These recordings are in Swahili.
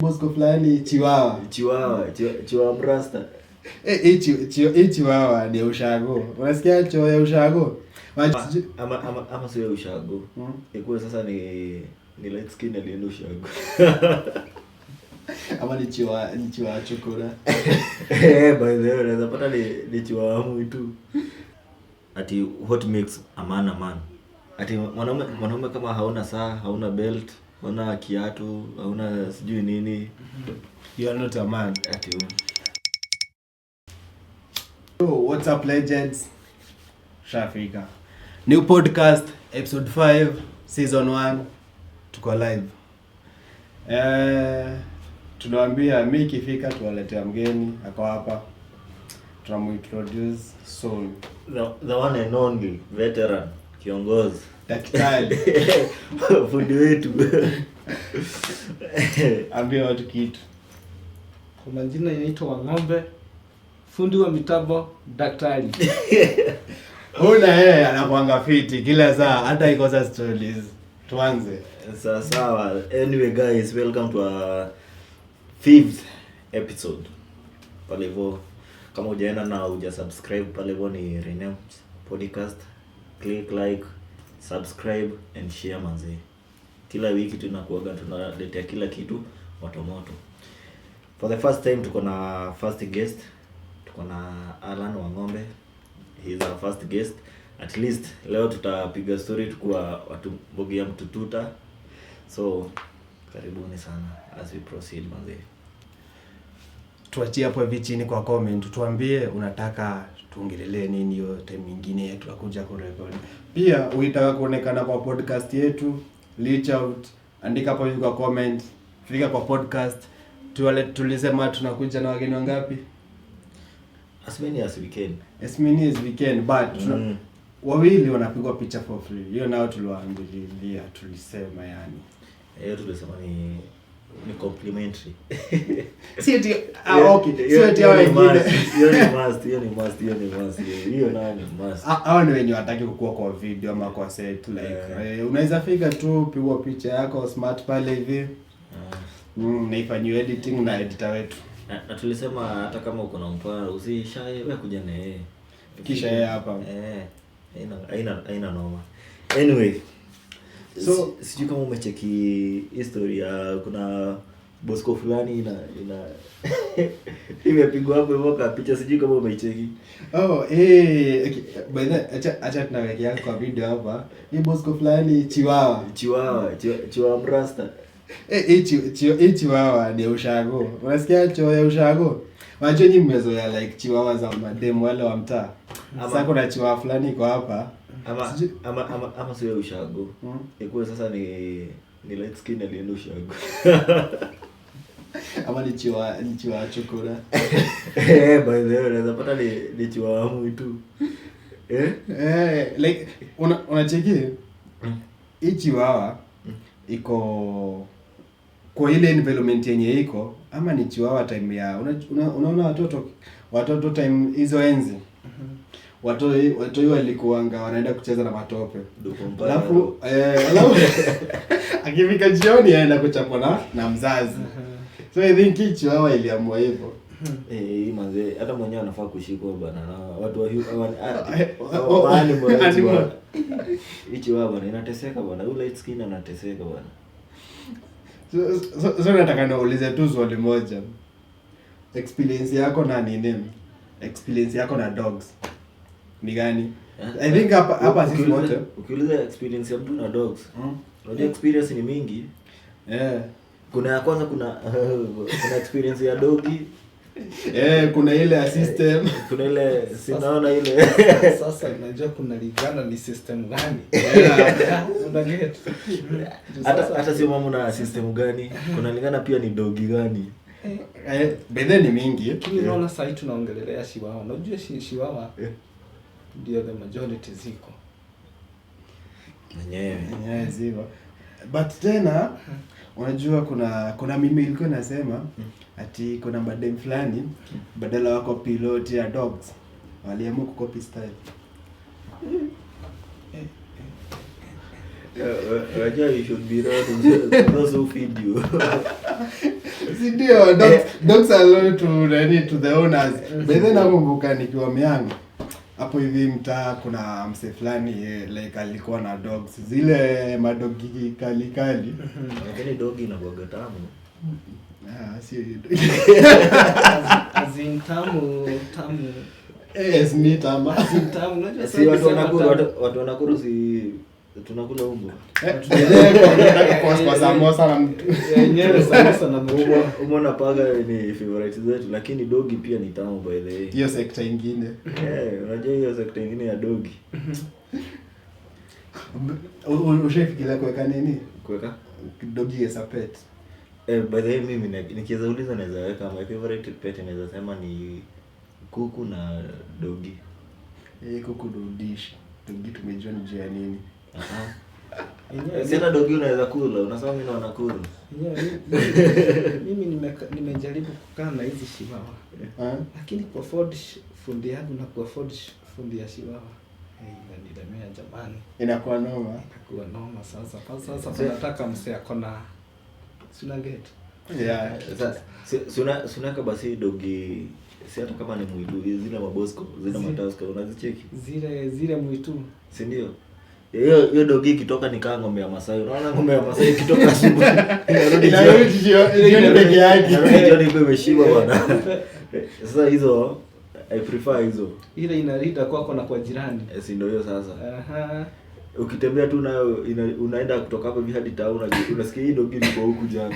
Bosco fulani Chihuahua. Chihuahua, Chihuahua mrasta. Eh, hii Chihuahua ni ya ushago. Unasikia choo ya ushago? Ama sio ya ushago. Ikuwe sasa ni light skin alienda ushago. Ama ni Chihuahua, ni Chihuahua chokora. Eh, by the way, unaweza pata ni Chihuahua mwitu. Ati what makes a man a man? Ati mwanaume kama hauna saa, hauna belt, hauna kiatu, hauna sijui nini. You are not a man. Ati Yo, what's up legends? Shafika. New podcast episode 5 season 1, tuko live. Tunawaambia mi ikifika tuwaletea mgeni ako hapa. Tunamuintroduce soon. The one and only veteran kiongozi. Daktari. Fundi wetu. Ambia watu kitu. Kwa majina inaitwa Wang'ombe, fundi wa mitambo, daktari. Una yeye anakuanga fiti kila saa, hata ikosa stories. Tuanze. Sawa sawa. Anyway guys, welcome to our 5th episode. Pale hivyo kama hujaenda na huja subscribe pale hivyo ni Rename Podcast. Click like, subscribe and share manze. Kila wiki tunakuaga tunaletea kila kitu moto moto. For the first time tuko na first guest. Tuko na Alan Wang'ombe. He is our first guest. At least leo tutapiga story tukuwa watu mbogi ya mtututa. So karibuni sana as we proceed manze. Tuachie hapo hivi chini kwa comment, tuambie unataka tuongelelee nini hiyo time nyingine tutakuja kurekodi. Pia uitaka kuonekana kwa podcast yetu, reach out, andika hapo hivi kwa comment, fika kwa podcast. Tuwale, tulisema tunakuja na wageni wangapi? As many as we can. As many as we can, but wawili wanapigwa picha for free. Hiyo nao tuliwaambilia, tulisema yani. Hiyo tulisema ni complimentary. Si eti, okay. Si eti hao wengine. Hiyo ni must, hiyo ni must, hiyo ni must. Hiyo nayo ni must. Hao ni wenye wataki kukua kwa video ama kwa set like. Unaweza fika tu pigwa picha yako smart pale hivi. Na ifanyiwe editing na editor wetu. Na tulisema hata kama uko na mpara usishae wewe kuja na yeye. Kisha yeye hapa. Haina noma. Anyway, So sijui kama umecheki history ya kuna Bosco fulani ina imepigwa hapo hivyo kwa picha, sijui kama umeicheki. Oh, okay. By the way, acha tunawekea kwa video hapa. Hii Bosco fulani Chihuahua. Chihuahua, Chihuahua mrasta. Hii Chihuahua ni ya ushago. Unasikia choo ya ushago? Unajua nyinyi mmezoea like Chihuahua za mademu wale wa mtaa. Sasa kuna Chihuahua fulani iko hapa. Sijui Ama sio ushago. Ikuwe sasa ni light skin alienda ushago. Ama ni Chihuahua, ni Chihuahua chokora. By the way, unaweza pata ni Chihuahua mwitu. Like, unacheki? Hii Chihuahua iko kwa ile environment yenye iko, ama ni Chihuahua time ya, unaona watoto time hizo enzi. Watoi walikuanga wanaenda kucheza na matope. Duko mbaya. Alafu akifika jioni aenda kuchapwa na mzazi. So I think hii Chihuahua iliamua hivyo. Hii manze, hata mwenyewe anafaa kushikwa bana na watu wa wa animal rights Animal. bana. Hii Chihuahua bana inateseka bana. Huyu light skin anateseka bana. So nataka niulize tu swali moja. Experience yako na nini? Experience yako na dogs ni gani? I think hapa sisi wote. Ukiuliza experience ya mtu na dogs. Unajua experience ni mingi. Kuna ya kwanza, kuna experience ya dogi. Kuna ile ya system. Kuna ile, sinaona ile. Sasa unajua kuna lingana ni system gani? Una get? Hata sio mambo na system gani. Kuna lingana pia ni dogi gani. Bedhe ni mingi. Lakini unaona sasa tunaongelelea Chihuahua. Unajua Chihuahua ndio the majority ziko. Mwenyewe. Mwenyewe ziko. But tena unajua kuna mimi ilikuwa nasema ati kuna madem fulani badala wako pilot ya dogs waliamua kucopy style. Unajua you should be proud of those who feed you. Si ndio, dogs are loyal to nani, to the owners. By then nakumbuka nikiwa miangu hapo hivi mtaa kuna mse fulani like alikuwa na dogs, zile madogi kali kali. Lakini dogi inakuwaga tamu. Ah, sio hiyo. As in tamu tamu. Yes, meat ama. As in tamu, unajua Si sasa watu wa ukisema Nakuru, tamu- watu wa Nakuru si tunakula umbwa. Kwa samosa na mtu. Yenyewe samosa na mtu. Umbwa na paka ni favorite zetu, lakini dogi pia ni tamu by the way. Hiyo sekta ingine. Unajua hiyo sekta ingine ya dogi. Ushaifikiria kuweka nini? Kuweka? Dogi as a pet. By the way mimi nikiweza uliza naweza weka my favorite pet, naweza sema ni kuku na dogi. Kuku ndo dish. Dogi tumejua ni juu ya nini. Aha. Yenyewe Sina dogi unaweza kula, unasema mimi naona kula. Yenyewe mimi nimejaribu kukaa na hizi chihuahua. Lakini ku afford fundi yangu na ku afford fundi ya chihuahua, inanilemea jamani. Inakuwa noma. Inakuwa noma sasa. Kwa sasa tunataka msee ako na sina get. Yeah. Sasa, si unaweka basi dogi, si hata kama ni mwitu, zile mabosco, zile mataska unazicheki? Zile mwitu. Si ndio? Hiyo dogi ikitoka ni kama ng'ombe ya Masai. Unaona ng'ombe ya Masai ikitoka asubuhi, inarudi Inarudi jioni peke yake. Inarudi jioni ikiwa imeshiba bwana. Sasa hizo I prefer hizo. Ile inalinda kwako na kwa jirani. Si ndio hiyo sasa. Aha. Ukitembea tu nayo unaenda kutoka hapo hivi hadi town, unasikia hii dogi iko huku jana.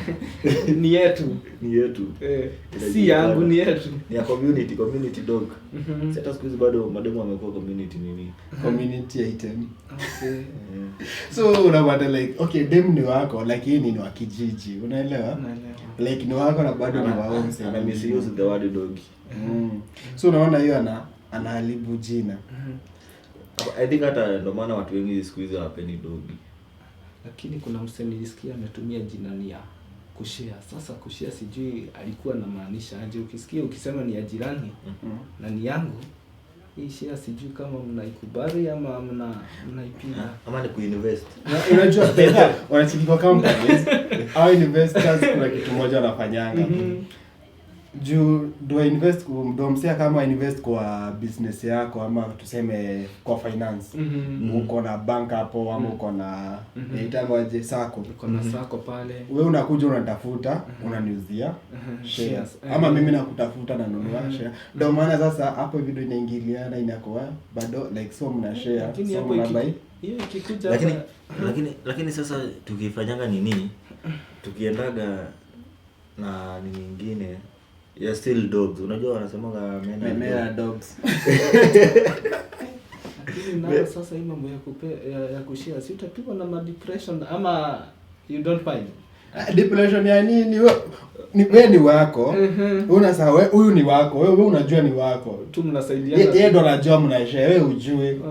Ni yetu. Ni yetu. Si yangu, ni yetu. Ni ya community dog. Si hata siku hizi bado mademu wamekuwa community nini? Community item. Okay. So unapata like okay, dem ni wako lakini ni wa kijiji, unaelewa? Unaelewa. Like ni wako na bado ni wa home. Ana misuse the word dog. So unaona hiyo anaharibu jina. I think hata ndo maana watu wengi siku hizi hawapendi dogi. Lakini kuna msee nilisikia ametumia jina ni ya kushare. Sasa kushare sijui alikuwa anamaanisha aje. Ukisikia ukisema ni ya jirani na ni yangu, hii share sijui kama mnaikubali ama mnaipinga. Ama ni kuinvest. Na unajua pesa wanachiki kwa companies au investors, kuna kitu moja wanafanyanga. Juu do invest do msea kama invest kwa business yako ama tuseme kwa finance. Uko na bank hapo ama uko na inaitangwaje, sacco. Uko na sacco pale. Wewe unakuja unatafuta, unaniuzia shares. Shares. Ama mimi nakutafuta nanunua share. Ndio maana sasa hapo video inaingiliana inakuwa bado like so mna share, Lakini so hapo mna buy. hiyo ikikuja Lakini hapa lakini sasa tukifanyanga nini? Tukiendaga na nini nyingine ya still dogs. Unajua wanasemaga men are Men are dogs. dogs. Lakini nayo sasa hii mambo ya ya kushare, si utapigwa na ma depression ama you don't mind? Depression ya nini? We ni wako. Wewe unasahau, we, huyu ni wako. Wewe unajua ni wako. Tu mnasaidiana. Yeye ndo anajua mnashare, wewe hujui.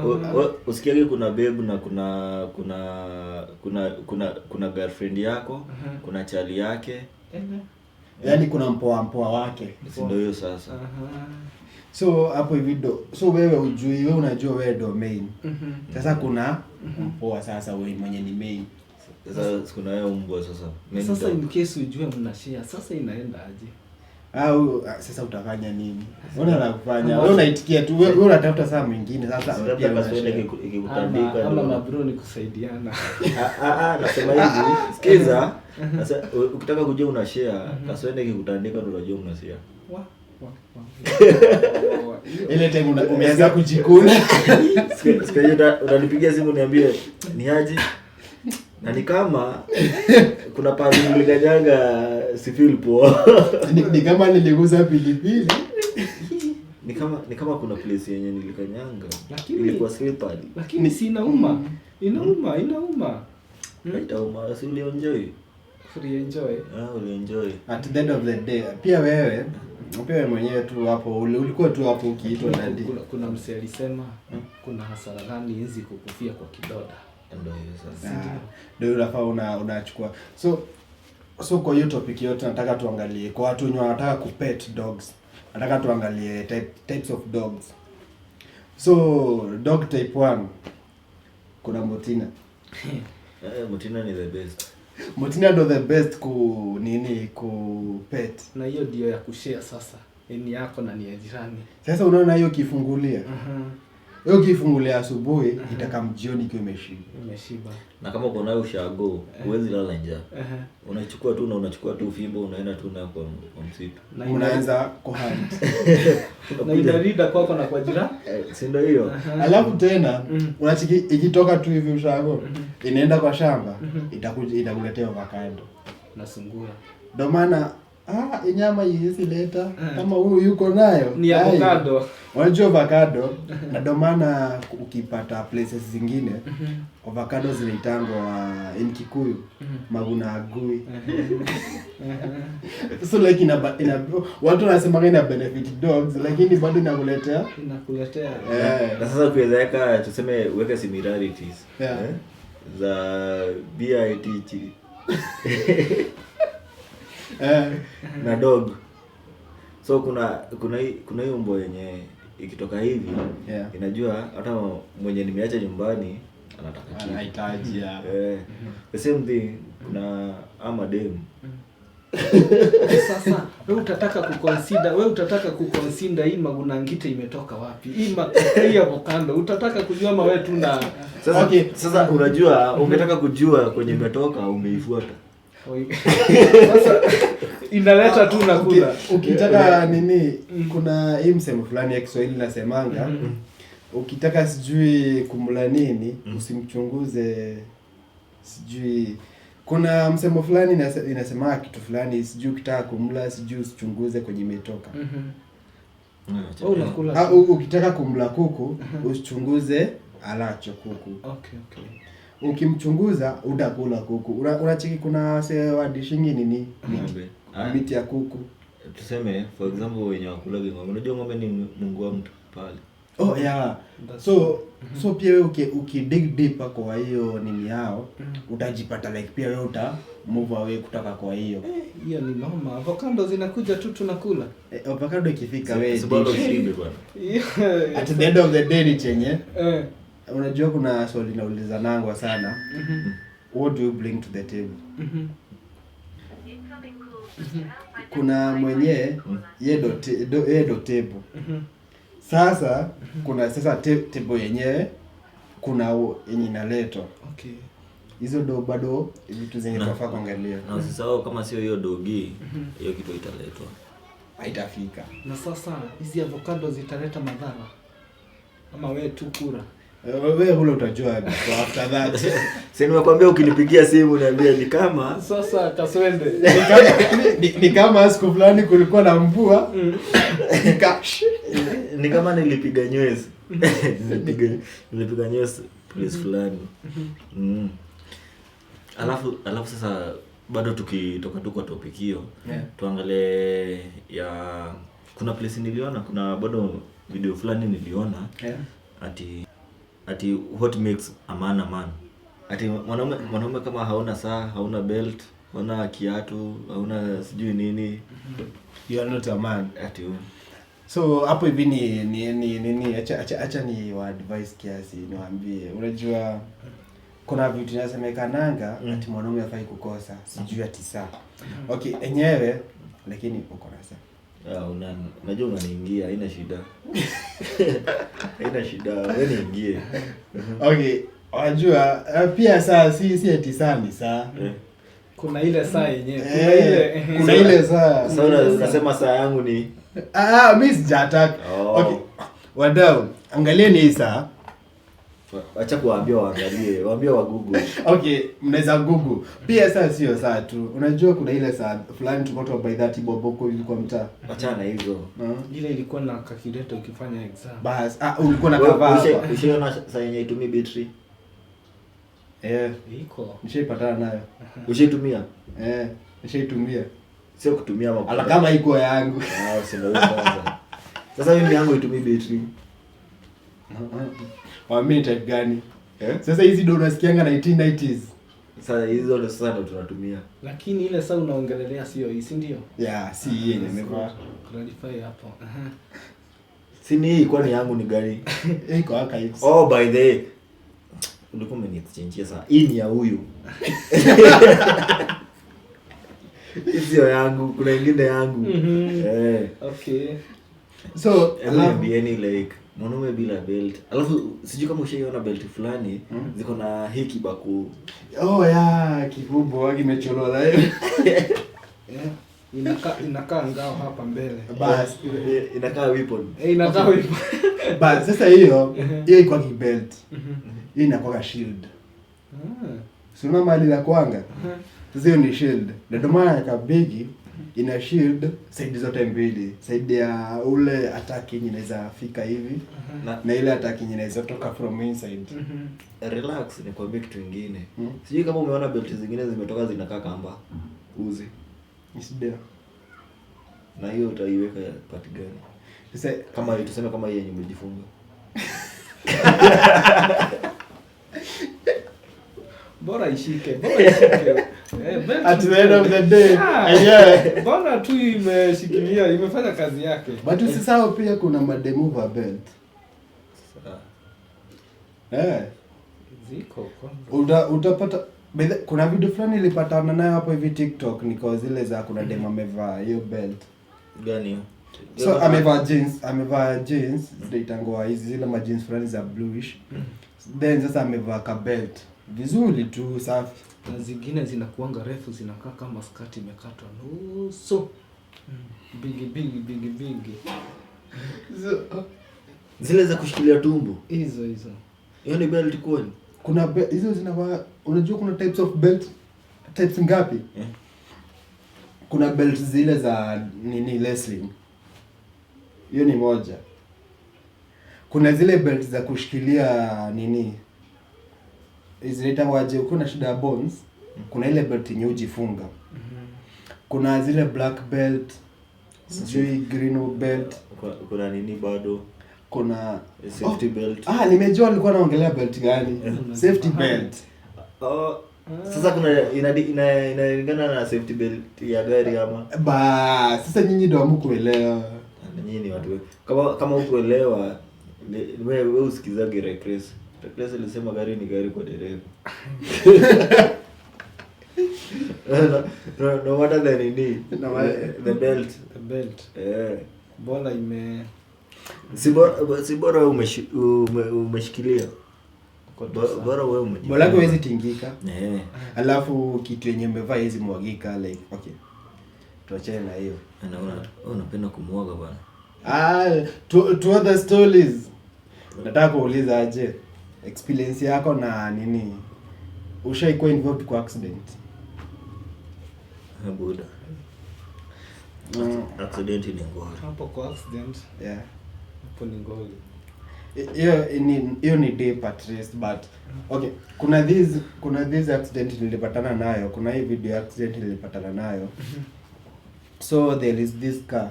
Usikiage kuna babe na kuna girlfriend yako, kuna chali yake. Yaani kuna mpoa wake. Si ndio hiyo sasa. So hapo hivi do. So wewe hujui, wewe unajua wewe ndo main. Sasa kuna mpoa sasa wewe mwenye ni main. Sasa kuna wewe mbwa sasa. Main Sasa dog. in case ujue mna share, sasa inaenda aje? Au sasa utafanya nini? Wewe unafanya, wewe unaitikia tu, wewe unatafuta saa mwingine sasa Sasa pia labda una kaswende share. ikikutandika Ama ndio. mabro ni kusaidiana. Nasema hivi, sikiza. Sasa ukitaka kujua una share, kaswende ikikutandika ndio unajua mna share. Wa, wa, wa. Wa, wa. Hiyo. Ile time umeanza kujikuna. Siku hiyo utanipigia simu niambie ni aje? Na ni kama kuna pahali nilikanyanga si feel poa. Ni kama niligusa pilipili. Ni kama kuna place yenye nilikanyanga. Ilikuwa slippery. Lakini si inauma. Inauma, inauma. Haitauma, si ulienjoy? Free enjoy. Ulienjoy. At the end of the day, pia wewe mwenyewe tu hapo ulikuwa tu hapo ukiitwa daddy. Kuna msee alisema kuna hasara gani hizi kukufia kwa kidoda. Ndio hiyo sasa. Ndio unafaa unachukua. So kwa hiyo topic yote nataka tuangalie kwa watu wenye wanataka kupet dogs. Nataka tuangalie types of dogs. So dog type 1 kuna Motina. Motina ni the best. Motina ndo the best ku nini, ku pet. Na hiyo ndio ya kushare sasa. Ni yako na ni ya jirani. Sasa unaona hiyo kifungulia. Hiyo kifungulia asubuhi itakam jioni ikiwa imeshiba. Imeshiba. Na kama uko nayo ushago, huwezi lala njaa. Unachukua tu na unachukua tu fimbo unaenda tu nayo kwa msitu. Na unaanza kuhunt. Na inarida kwako na kwa jirani. Si ndio hiyo? Alafu tena unachiki ikitoka tu hivi ushago inaenda kwa shamba itakuja itakuletea avocado. Na sungura. Ndio maana inyama hii leta kama huyu yuko nayo. Ni avocado. Unajua avocado na ndio maana ukipata places zingine avocado zinaitangwa in Kikuyu maguna agui. So like ina watu wanasema ina benefit dogs lakini bado inakuletea. Na sasa ukiweza weka tuseme uweke similarities za BIT na dog. So kuna hiyo mbwa yenye ikitoka hivi inajua hata mwenye nimeacha nyumbani anataka kitu. Anahitaji. The same thing kuna ama dem. Sasa wewe utataka kuconsider hii magunangite imetoka wapi? Hii hii avocado utataka kujua ama wewe tu na sasa. Okay, sasa unajua ungetaka kujua kwenye imetoka umeifuata. Sasa inaleta tu na kula. Ukitaka nini kuna hii msemo fulani ya Kiswahili nasemanga ukitaka sijui kumla nini usimchunguze sijui. Kuna msemo fulani inasema kitu fulani sijui ukitaka kumla sijui usichunguze kwenye imetoka. Ukitaka kumla kuku usichunguze alacho kuku. Okay. Ukimchunguza utakula kuku. Unachiki kuna wase wa dishingi nini? Miti ya kuku. Tuseme for example wenye wakula ng'ombe. Unajua ng'ombe ni mungu wa mtu pale. Oh yeah. So pia wewe uki dig deeper kwa hiyo nini yao utajipata like pia wewe uta move away kutoka kwa hiyo. Hiyo ni noma. Avocado zinakuja tu tunakula. Avocado ikifika wewe sababu ushibe bwana. At the end of the day ni chenye. Unajua kuna swali nauliza nangwa sana. What do you bring to the table? Kuna mwenye yeye ndo table. Sasa kuna sasa table yenyewe kuna yenye inaletwa. Okay. Hizo ndo bado vitu zenye tunafaa kuangalia. Na usisahau kama sio hiyo dogi, hiyo kitu italetwa. Haitafika. Na sasa hizi avocado zitaleta madhara. Ama wewe tu kula. Wewe hula utajua after that. Sasa nimekwambia ukinipigia simu niambie ni kama sasa kaswende. Ni kama siku fulani kulikuwa na mvua. Ni kama nilipiga nywezi. Nilipiga nywezi place fulani. Alafu sasa bado tukitoka tu kwa topic hiyo, tuangalie ya kuna place niliona, kuna bado video fulani niliona ati what makes a man a man. Ati mwanaume kama hauna saa, hauna belt, hauna kiatu, hauna sijui nini, you are not a man. Ati so hapo hivi ni acha ni wa advice kiasi niwaambie. Unajua kuna vitu inasemekananga ati mwanaume hafai kukosa sijui ati saa. Okay, enyewe lakini uko na saa. Unajua unaniingia, haina shida. Haina shida, wewe niingie. Okay, unajua pia saa si ati saa ni saa. Kuna ile saa yenyewe. Kuna ile saa. Sasa unasema saa yangu ni mimi sijataka. Okay. Wadau, angalieni hii saa. Acha kuwaambia waangalie, waambie wa Google. Okay, mnaweza Google. Pia saa sio saa tu. Unajua kuna ile saa fulani tulikuwa by that boboko ilikuwa mtaa. Acha na hizo. Ile ilikuwa na calculator ukifanya exam. Bas, ulikuwa na cover hapa. Ushaona saa yenye itumii battery? Iko. Nishaipatana nayo. Ushaitumia? Nishaitumia. Sio kutumia mafuta. Ala kama iko yangu. Sio kwanza. Sasa mimi yangu itumii battery. Waamini type gani? Sasa hizi ndio unasikianga 1990s. Sasa hizo ndio sasa ndio tunatumia. Lakini ile saa unaongelelea sio hii, si ndio? Yeah, si hii yenye nimevaa. Clarify hapo. Si ni hii kwani yangu ni gani? Iko archives. Oh, by the way. Ulikuwa umeniexchangeia saa. Hii ni ya huyu. Hii sio yangu, kuna ingine yangu. Mhm. Eh. Okay. So Hebu alafu niambieni like mwanaume bila belt. Alafu sijui kama ushaiona belt fulani ziko na hii kibaku. Oh yeah, kikubwa kimechorwa na hiyo. Yeah. Inakaa ngao hapa mbele. Bas. Inakaa weapon. Eh, inakaa hivyo. Bas sasa hiyo hiyo iko belt. Hiyo inakuwa shield. Ah. Si unaona mahali la kwanga? Sasa hiyo ni shield. Na ndio maana kabigi ina shield side zote mbili. Side ya ule attack yenye inaweza fika hivi Na na ile attack yenye inaweza toka from inside. Relax, nikwambie kitu ingine. Mm. Sijui kama umeona belt zingine zimetoka zinakaa kamba. Uzi. Is there. Na hiyo utaiweka part gani? Sasa Kama tuseme kama hii yenye umejifunga. Bora ishike, bora ishike. Eh, belt At the end of the day, Ah, yeah. Bora tu imeshikilia, imefanya kazi yake. But usisahau pia kuna mademu va belt. Sasa Eh. Ziko kwanza. Utapata kuna video fulani nilipatana nayo hapo hivi TikTok, niko zile za kuna demu amevaa hiyo belt. Gani hiyo? So amevaa jeans zinaitangwa hizi zile ma jeans fulani za bluish. Then sasa amevaa ka belt. Vizuri tu safi. Na zingine zinakuanga refu zinakaa kama skati imekatwa nusu. Bigi bigi bigi bigi. So, Zile za kushikilia tumbo. Hizo hizo. Hiyo ni belt kweli? Kuna hizo zinakuwa, unajua kuna types of belt, types ngapi? Eh. Kuna belt zile za nini wrestling. Hiyo ni moja. Kuna zile belt za kushikilia nini? Zinaitwa aje? Ukiwa na shida ya bones, kuna ile belt yenye hujifunga. Kuna zile black belt, sijui green belt, Kuna nini bado? kuna Safety belt. Ah, nimejua nilikuwa naongelea belt gani. Safety belt. Oh, sasa kuna inalingana na safety belt ya gari ama? Ba, sasa nyinyi ndio hamkuelewa. Na nyinyi ni watu kama hukuelewa, wewe usikizage Reckless. Reckless ilisema gari ni gari kwa dereva. No, no, no matter the nini, No matter- the belt. The belt. Eh. Bora ime Si bora wewe umeshikilia. Uko tu sawa. Bora wewe umejifunga. Bora yako huwezi tingika. Eh. Alafu kitu yenye umevaa hizi mwagika like okay. Tuachane na hiyo. Na unapenda kumwaga bwana. To other stories. Nataka kuuliza aje experience yako na nini? Ushaikuwa involved kwa accident? Buda. Accident ni ngori. Hapo kwa accident, Yeah. hapo ni ngori. Hiyo ni deep at least, but okay, kuna this accident nilipatana nayo, kuna hii video accident nilipatana nayo. So there is this car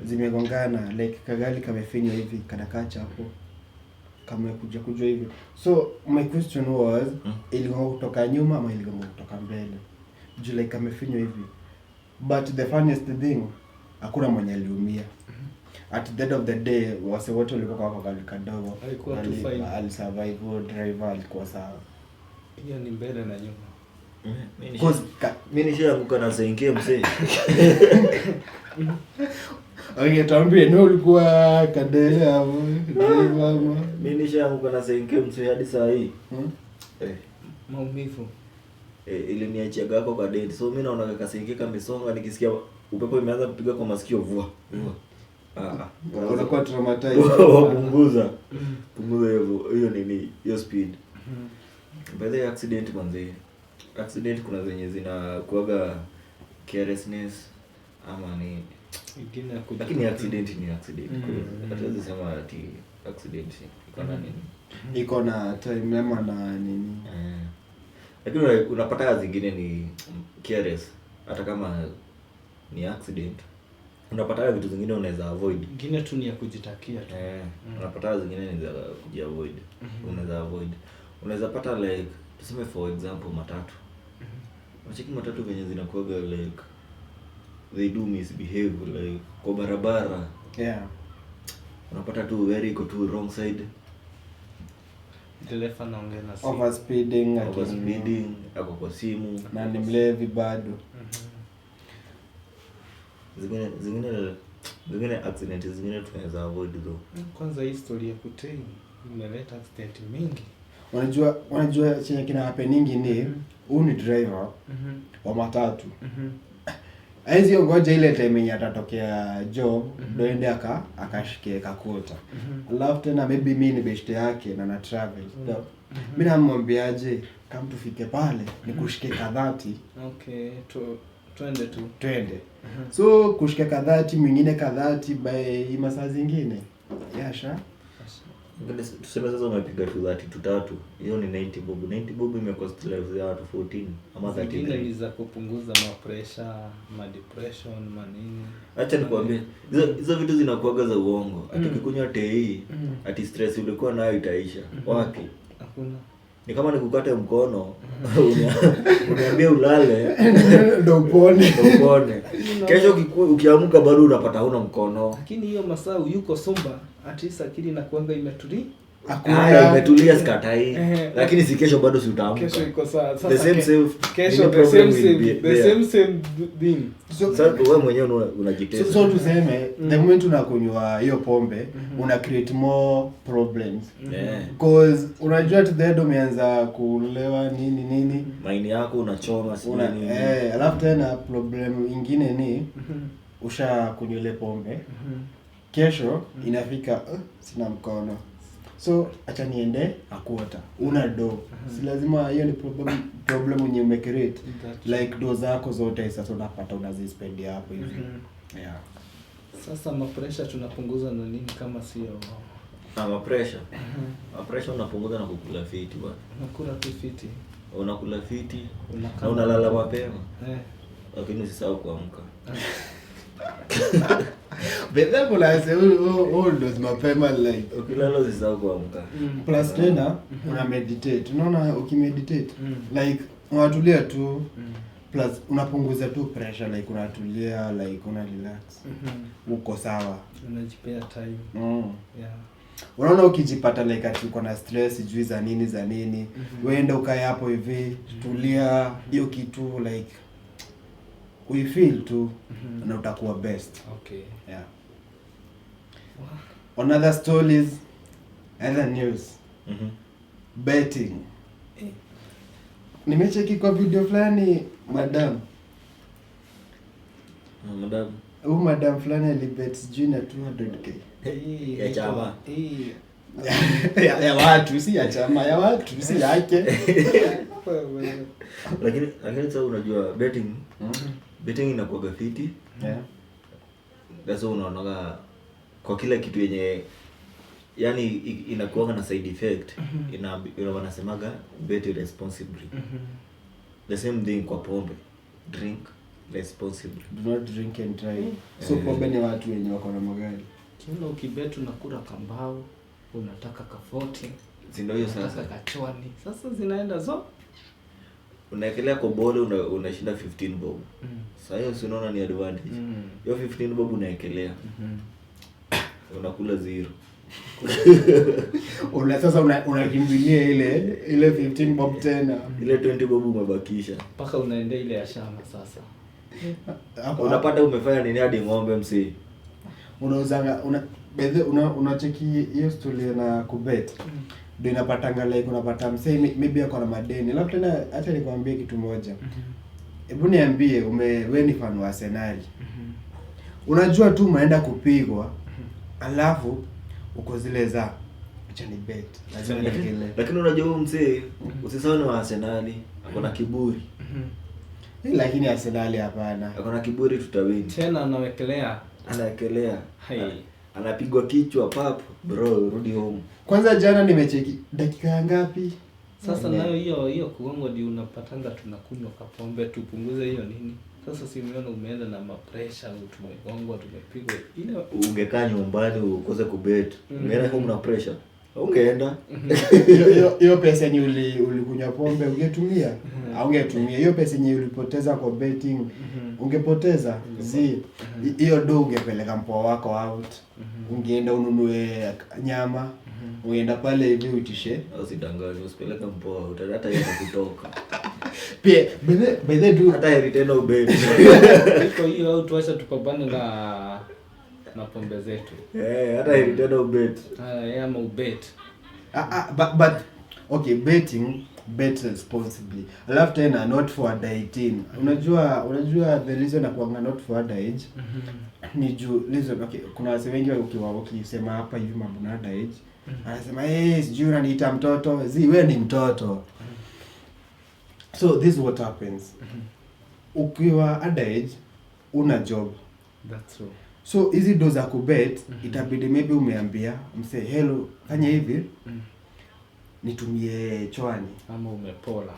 zimegongana like kagari kamefinywa hivi kanakaa chapo kamekuja kuja hivi. So my question was, iligonga kutoka nyuma ama iligonga kutoka mbele? Juu like kamefinywa hivi. But the funniest thing, hakuna mwenye aliumia. At the end of the day, wase wote walikuwa kwa gari kadogo. Alikuwa tu fine. Alisurvive, huyo driver alikuwa sawa. Hiyo ni mbele na nyuma. Cause Mimi nishaanguka na senke msee. Okay, tuambie ni ulikuwa kadele au driver ama? Mimi nishaanguka na senke msee hadi saa hii. Maumivu. Iliniachia gako kwa date. So mimi naona kaka senke kamesonga, nikisikia upepo imeanza kupiga kwa masikio vua. Vua. Unakuwa traumatized. Punguza. Punguza hiyo nini, hiyo speed. By the way, accident manze. Accident kuna zenye zinakuaga carelessness ama ni Ingine ya kuji- lakini accident ni accident. Hatuwezi sema ati accident iko na nini. Iko na time ama na nini. Lakini unapata zingine ni careless hata kama ni accident. Unapata vitu zingine unaweza avoid. Ingine tu ni ya kujitakia tu. Unapata zingine ni za kujiavoid. Unaweza avoid. Unaweza pata like tuseme for example matatu. Unacheki matatu venye zinakuwaga like they do misbehave like kwa barabara. Unapata tu gari iko tu wrong side. Dereva anaongea na simu. Overspeeding, Overspeeding, ako kwa simu. Na ni mlevi bado. Zingine accident zingine tunaweza avoid though. Kwanza hii story ya kutei imeleta accident mingi. Unajua chenye kina happeningi ni huyu ni driver wa matatu. Hawezi ongoja ile time yenye atatokea job ndo ende akashikie kakota. Alafu tena maybe mi ni beshte yake na na travel. So, mi namwambiaje kama tufike pale nikushike kadhati. Okay, twende tu. Twende. So kushika kadhati mwingine kadhati by masaa zingine. Yasha. Lakini tuseme sasa umepiga tu 30 tu tatu. Hiyo ni 90 bob. 90 bob imecost lives ya watu 14 ama Zingine 33. ni za kupunguza ma pressure, ma depression, manini. Acha nikwambie, hizo vitu zinakuwaga za uongo. Ati ukikunywa tei, ati stress ulikuwa nayo itaisha. Wapi? Hakuna. Ni kama nikukate mkono, uniambie ulale, Ndo upone. ndo upone. Kesho ukiamka bado unapata huna mkono. Lakini hiyo masaa yuko somba, at least akili inakuanga imetulia. Hakuna. Haya, imetulia sikatai. Eh. Lakini si kesho bado si utaamka. Kesho iko sawa. Sasa The same same kesho nini the same problem will same, be the there. same same thing. So, Sasa wewe mwenyewe unajitesa. so tuseme the moment unakunywa hiyo pombe una create more problems. Yeah. Cause unajua to the end umeanza kulewa nini nini. Maini yako unachoma sijui nini. Alafu tena problem ingine ni usha kunywa ile pombe. Kesho inafika sina mkono. So acha niende akuota. Una do. Si lazima hiyo ni problem yenye umecreate. Like do zako zote sasa unapata unazispend hapo hivi. Yeah. Sasa ma pressure tunapunguza na nini kama sio Na ma pressure. Ma pressure unapunguza na kukula fiti bwana. Unakula tu fiti. Unakula fiti Unakaa na unalala mapema. Lakini usisahau kuamka. Bedha kuna se huyu ndo mapema like Ukilala usisahau kuamka. Plus tena una meditate. Unaona ukimeditate like unatulia tu plus unapunguza tu pressure like unatulia like una relax. Uko sawa. Unajipea time. Yeah. Unaona ukijipata like ati uko na stress sijui za nini za nini, uende ukae hapo hivi, tulia hiyo kitu like uifeel tu na utakuwa best. Okay. Yeah. On other stories, other news, betting. Nimecheki kwa video fulani madam. Madam. Huyu madam fulani alibet sijui na 200K. Hii Ya chama. Hii Ya watu, si ya chama, ya watu, si yake. Lakini sasa unajua betting inakuwaga fiti. That's why unaonaga kwa kila kitu yenye yani inakuwaga na side effect, ina wanasemaga bet responsibly. The same thing kwa pombe, drink responsibly. Do not drink and drive. So pombe ni watu wenye wako na magari. Kiona ukibet unakula kambao, unataka ka40, Si ndio hiyo unataka sasa. kachwani. Sasa zinaenda zo. Unaekelea kobole unashinda 15 bob. Sasa hiyo si unaona ni advantage. Hiyo 15 bob unaekelea. Unakula zero. Sasa unakimbilia ile 15 bob tena. Ile 20 bob umebakisha. Mpaka unaendea ile ya shamba sasa. Hapo Unapata umefanya nini hadi ng'ombe msee. Unauzanga una bedhe unacheki hiyo story na kubet. Ndio inapatanga like unapata msee maybe ako na madeni. Alafu tena acha nikwambie kitu moja. Hebu niambie wewe ni fan wa Arsenal. Unajua tu umeenda kupigwa. Alafu uko zile za acha ni bet. Lazima niekelee. Lakini unajua huyu msee usisahau ni wa Arsenal, ako na kiburi. Lakini Arsenal hapana. Ako na kiburi tutawin. Tena anawekelea. Anaekelea. Hai. Anapigwa kichwa pap, bro, rudi home. Kwanza jana nimecheki dakika ya ngapi? Sasa Nne. nayo hiyo kugongo ndio unapatanga tunakunywa kapombe tupunguze hiyo nini. Sasa si umeona umeenda na mapresha, tumegongwa, tumepigwa. Ile Ungekaa nyumbani ukose kubet. Ungeenda home na pressure. Ungeenda. Hiyo pesa yenye ulikunywa pombe ungetumia? Haungetumia. Hiyo pesa yenye ulipoteza kwa betting ungepoteza. Zi hiyo do ungepeleka mpoa wako out. Ungeenda ununue nyama. Uenda pale hivi uitishe. Usidanganywe, usipeleke mpoa, hata yeye atakutoka. Pia by the do Hata heri tena ubeti. Iko hiyo au tuacha tupambane na pombe zetu. Eh, hata heri tena ubeti. Haya ama ubet. But okay, betting, bet responsibly. Alafu tena not for under 18. Unajua the reason na kuanga not for under age ni juu reason, okay, kuna wase wengi wakisema hapa hivi mambo na under age, anasema sijui unaniita mtoto, zi wewe ni mtoto. So this is what happens. Ukiwa under age una job. That's true. So hizi do za kubet itabidi maybe umeambia mse hello, fanya hivi nitumie chwani ama umepola.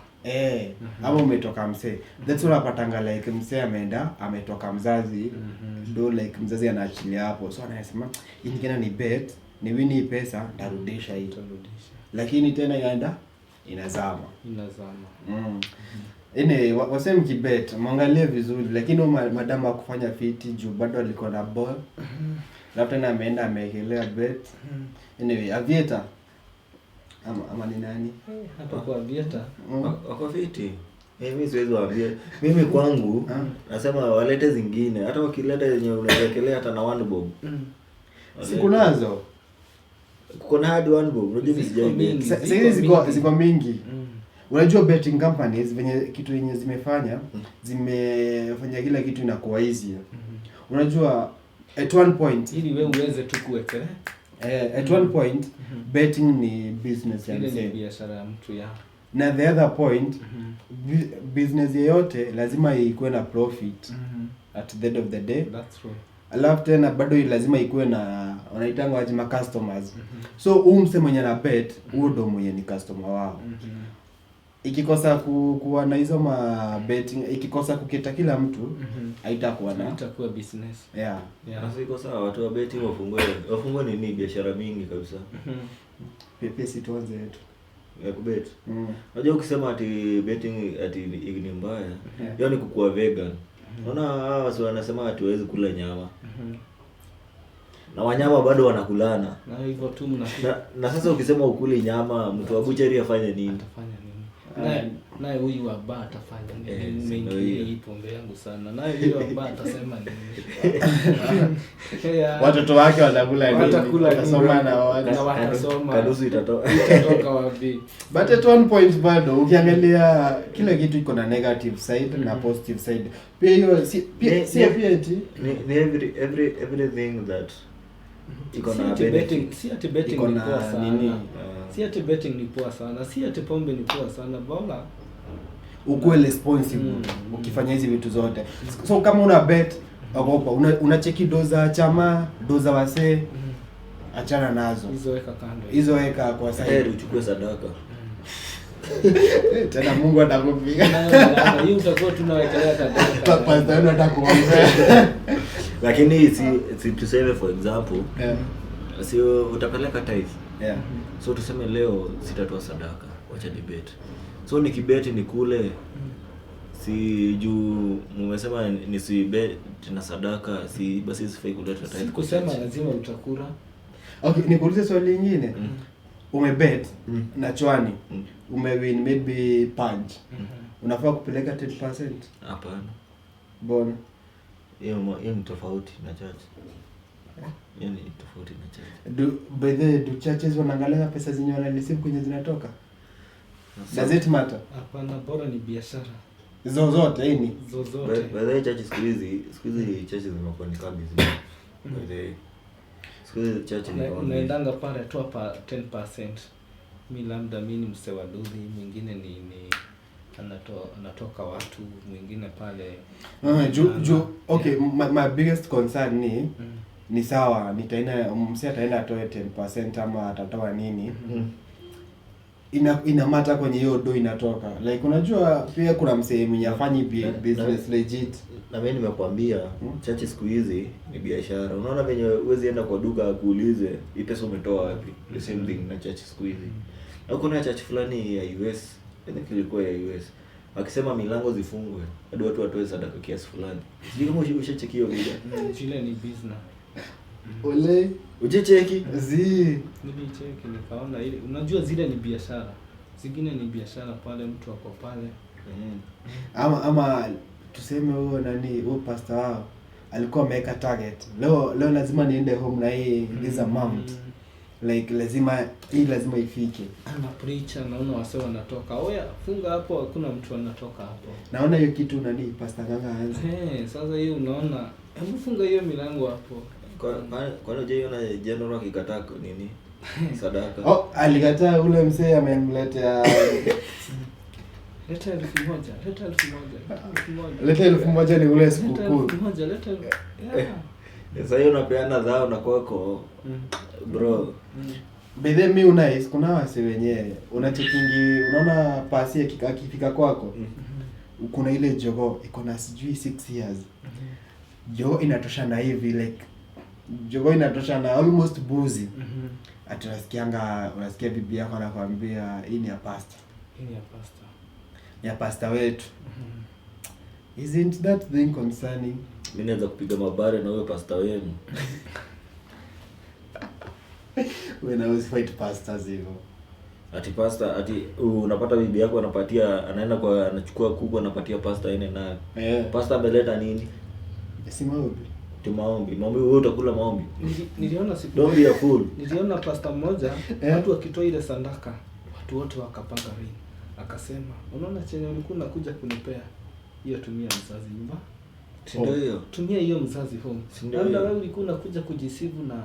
Ama umetoka mse. That's what unapatanga like mse ameenda ametoka mzazi do like mzazi anaachilia hapo. So anasema hii nikienda ni bet ni win hii pesa ntarudisha hii. Utarudisha. Lakini tena inaenda inazama. Ine wase mkibet mwangalie vizuri, lakini huyo madamu hakufanya fiti juu bado alikuwa na ball. Alafu tena ameenda ameekelea bet. Anyway, Aviator ama ni nani? Hapa kwa Aviator. Wako fiti. Mimi siwezi waambia. Mimi kwangu nasema walete zingine. Hata wakileta yenye unawekelea hata na one bob. Siku nazo. Kuko na hadi one bob. Unajua mimi sijai bet. Sasa hizi ziko mingi. Unajua betting companies venye kitu yenye zimefanya, zimefanya kila kitu inakuwa easy. Unajua at one point ili wewe uweze tu kuwekelea. At one point betting ni business ya mzee. Ni biashara ya mtu ya. Na the other point business yeyote lazima ikuwe na profit at the end of the day. That's true. Alafu tena bado lazima ikuwe na wanaitanga waje ma customers. So huyu mse mwenye ana bet, huyo ndo mwenye ni customer wao. Ikikosa kuwa na hizo ma betting, ikikosa kuketa kila mtu, haitakuwa na itakuwa business. Yeah. Sasa iko sawa, watu wa betting wafungue nini biashara mingi kabisa. Pia si tuanze yetu. Ya kubet. Unajua ukisema ati betting ati ni mbaya, hiyo ni kukua vegan. Unaona hawa wasi wanasema ati huwezi kula nyama. Na wanyama bado wanakulana. Na hivyo tu mnakula. Na sasa ukisema ukuli nyama, mtu wa butchery afanye nini? Atafanya nini? Naye huyu wa bar atafanya nini? Nimeingilia hii pombe yangu sana. Naye huyu wa bar atasema nini? Watoto wake watakula nini? Watasoma na watasoma. Kanusu itatoka. Itatoka wapi? But at one point bado ukiangalia kila kitu iko na negative side na positive side. Pia hiyo si pia eti ni everything that iko na betting, si ati betting ni poa sana. Si ati betting ni poa sana, si ati pombe ni poa sana, bora ukuwe responsible ukifanya hizi vitu zote. So kama una bet, ogopa, unacheki doza chama, doza wase, achana nazo. Hizo weka kando. Hizo weka kwa side. Uchukue sadaka. Tena Mungu atakupiga. Hiyo utakuwa tunawekelea sadaka. Pastor wenu atakuombea. Lakini si tuseme for example, si utapeleka tithe. So tuseme leo sitatoa sadaka, wacha debate. So nikibeti nikule, si juu mmesema nisibet na sadaka, si basi sifai kuleta tithe. Sikusema lazima utakula. Okay, nikuulize swali lingine. Umebet na chwani, umewin maybe punch. Unafaa kupeleka 10%? Hapana. Mbona? Hiyo ni tofauti na church. Hiyo ni tofauti na church. Do by the do churches wanaangalia pesa zenye wanareceive kwenye zinatoka? Does it matter? Hapana, bora ni biashara. Zozote hii ni. Zozote. By the way, church siku hizi churches zimekuwa ni kama business. By the way, siku hizi church ni kama unaendanga pale tu hapa 10%. Mimi labda mimi ni mse wa dudhi, mwingine ni anatoka watu, mwingine pale. Okay, my biggest concern ni ni sawa, nitaenda mse ataenda atoe 10% ama atatoa nini. Ina mata kwenye hiyo do inatoka. Like unajua pia kuna mse mwenye afanyi business legit. Na mimi nimekuambia church siku hizi ni biashara. Unaona venye huwezi enda kwa duka akuulize hii pesa umetoa wapi? The same thing na church siku hizi. Na kuna church fulani ya US, I think ilikuwa ya US. Wakisema milango zifungwe hadi watu watoe sadaka kiasi fulani. Sijui kama ushacheki hiyo video. Ile ni business. Ole Ujicheki? zi Nilicheki nikaona ile, unajua zile ni biashara, zingine ni biashara pale, mtu ako pale. Ama tuseme huo nani, huo pastor wao alikuwa ameweka target, leo lazima niende home na hii this amount, like lazima hii lazima ifike. Ana preach, anaona wase wanatoka, oya funga hapo, hakuna mtu anatoka hapo. Naona hiyo kitu nani Pastor Nganga aanze. Hey, sasa hiyo unaona, hebu funga hiyo milango hapo. Kwani hujaiona general akikataa nini sadaka? Oh, alikataa ule msee amemletea Leta 1,000, leta 1,000, leta 1,000. leta 1,000 ni ule Leta sikukuu. 1,000, leta yeah. Sasa hiyo unapeana dhao na kwako bro. By the mi unais kuna wase wenyewe unachekingi, unaona pasi akifika kwako kuna ile jogoo iko na sijui 6 years, jogoo inatosha na hivi, like jogoo inatosha na almost buzi. Ati unasikianga, unasikia bibi yako anakuambia hii ni ya pastor. Hii ni ya pastor. Ni ya pastor wetu. Isn't that thing concerning? Mimi naweza kupiga mabare na huyo pastor wenu. When I was fight pastors hivyo. Ati pastor, ati unapata bibi yako anapatia, anaenda kwa, anachukua kuku anapatia pastor aende nayo. Pastor ameleta nini? Si maombi. Ati maombi. Maombi wewe utakula maombi. Niliona siku Don't be a fool. Niliona pastor mmoja, watu wakitoa ile sadaka, watu wote wakapanga ring. Akasema, unaona chenye ulikuwa unakuja kunipea, hiyo tumia mzazi nyumba. Si ndio hiyo? Tumia hiyo mzazi home. Si ndio Labda hiyo? wewe ulikuwa unakuja kujisifu na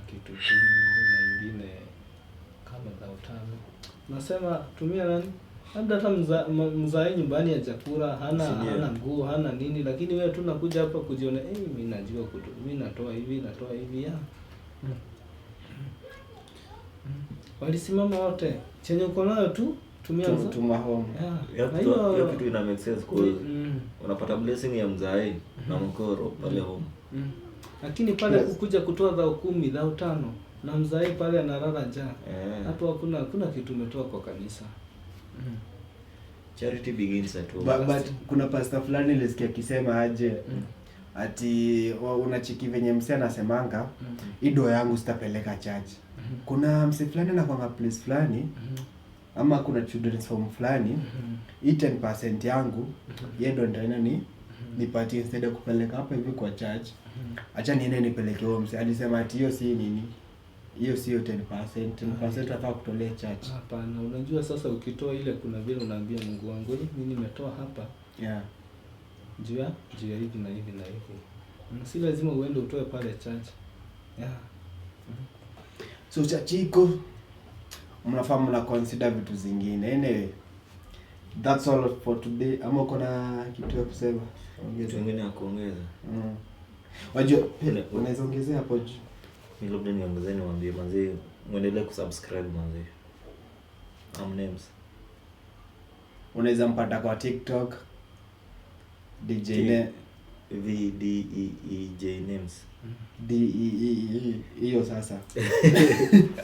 kitu kumi na ingine kama dhao 5. Nasema tumia nani? Labda hata mzae nyumbani hajakula, hana nguo, hana nini, lakini wewe tu unakuja hapa kujiona, mimi najua mimi natoa hivi, natoa hivi ya. Walisimama wote. Chenye uko nayo tu tumia mzae. Tuma home. Yeah. Na hiyo Hiyo kitu ina make sense kwa unapata blessing ya mzae na mkoro pale home. Lakini pale kukuja kutoa dhao 10, dhao 5 na mzae pale analala njaa. Hapo hakuna kitu umetoa kwa kanisa. Charity begins at home. But kuna pastor fulani nilisikia akisema aje, ati unachiki venye msee anasemanga, hii doa yangu sitapeleka church. Kuna msee fulani anakuanga place fulani, ama kuna children's home fulani, hii 10% yangu, yeye ndo nitaenda nipatie instead ya kupeleka hapa hivi kwa church. Acha niende nipeleke huo msee. Alisema ati hiyo si nini? Hiyo sio 10%. 10% nafaa kutolea church. Hapana, unajua sasa ukitoa ile kuna vile unaambia Mungu wangu, mimi nimetoa hapa. Juu ya hivi na hivi na hivi. Si lazima uende utoe pale church. So church iko mnafaa mna consider vitu zingine. Anyway, that's all for today. Ama uko na kitu ya kusema? Ongeza. Kitu kingine ya kuongeza. Wajua, unaweza ongezea hapo juu. Mimi labda niongezee niwaambie manzi muendelee kusubscribe manzi. I'm names. Unaweza mpata kwa TikTok DJ ne V D E E J names. D E E E hiyo sasa.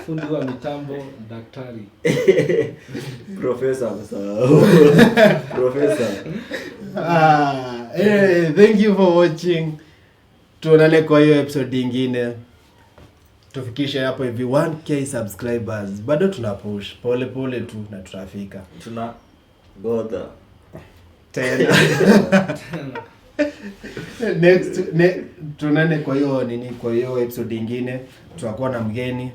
Fundi wa mitambo daktari. Professor sasa. Professor. Thank you for watching. Tuonane kwa hiyo episode nyingine. Tufikishe hapo hivi 1k subscribers. Bado tuna push pole pole tu na tutafika. Tuna goda. Tena. Next tuonane kwa hiyo nini, kwa hiyo episode nyingine. Tutakuwa na mgeni.